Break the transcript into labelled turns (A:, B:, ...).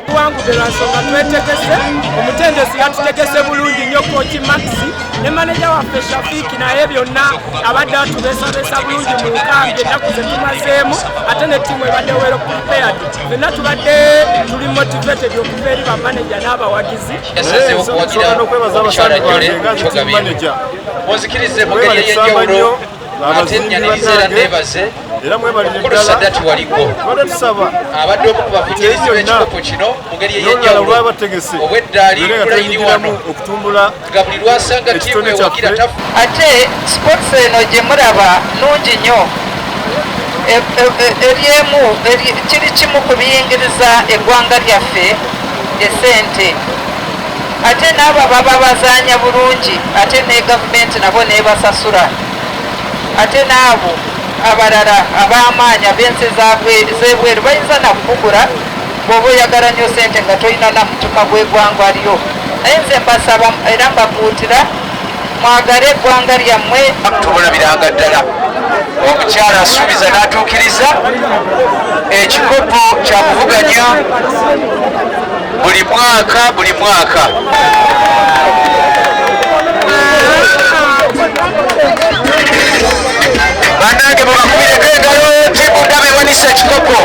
A: Tuwangudde lwa nsonga twetegese, omutendesi yatutegese bulungi nnyo, Coach Max ne maneja waffe Shafiki, naye byonna abadde atubeesabeesa bulungi mu nkambi ennaku ze tumazeemu, ate ne ttiimu ebadde well prepared. Ffenna tubadde tuli motivated okuva eri bamaneja n'abawagizi.
B: Yasazeewo kuwagira
C: N'okwebaza
B: omukyala
C: abasambi
B: Jole
C: bange nga nze team
B: Kyogabye.
C: manager.
B: Munzikirize mu ngeri
C: Mwebale kusamba
B: ey'enjawulo
C: nnyo,
B: ate
C: abazimbi
B: nyaniriza era
C: bannange,
B: neebaze
C: era mwebalire
B: omukulu
C: ddala.
B: Sadati Waliko
C: Tubadde tusaba
B: abadde omu ku bavujjirizi
C: yonna
B: b'ekikopo kino mu ngeri
C: n'olulala
B: ey'enjawulo
C: lwaba bategese
B: obwedda ali
C: tubeere nga
B: kulayini wano
C: twenyigiramu okutumbula
B: nga buli lwasanga ttiimu
C: ekitone
B: ewagira
C: kyaffe.
B: tafu.
D: Ate sports eno gye mulaba nungi nnyo. Eryemu kiri kimu ku biyingiriza eggwanga lyaffe esente, ate n'abo baba bazaanya bulungi, ate ne gavumenti nabo n'ebasasula, ate n'abo abalala ab'amaanyi ab'ensi z'ebweru bayinza nakukugula bw'oba oyagala nnyo sente nga tolina na mutima gw'eggwanga lyo. Naye nze mbasaba era mbakuutira mwagale eggwanga lyammwe.
B: Tumulabiranga ddala omukyala asuubiza n'atuukiriza. Ekikopo kyakuvuganya buli mwaka, buli mwaka. Bannange, mubakubireko engalo, tiimu Ndaba ewanisa ekikopo.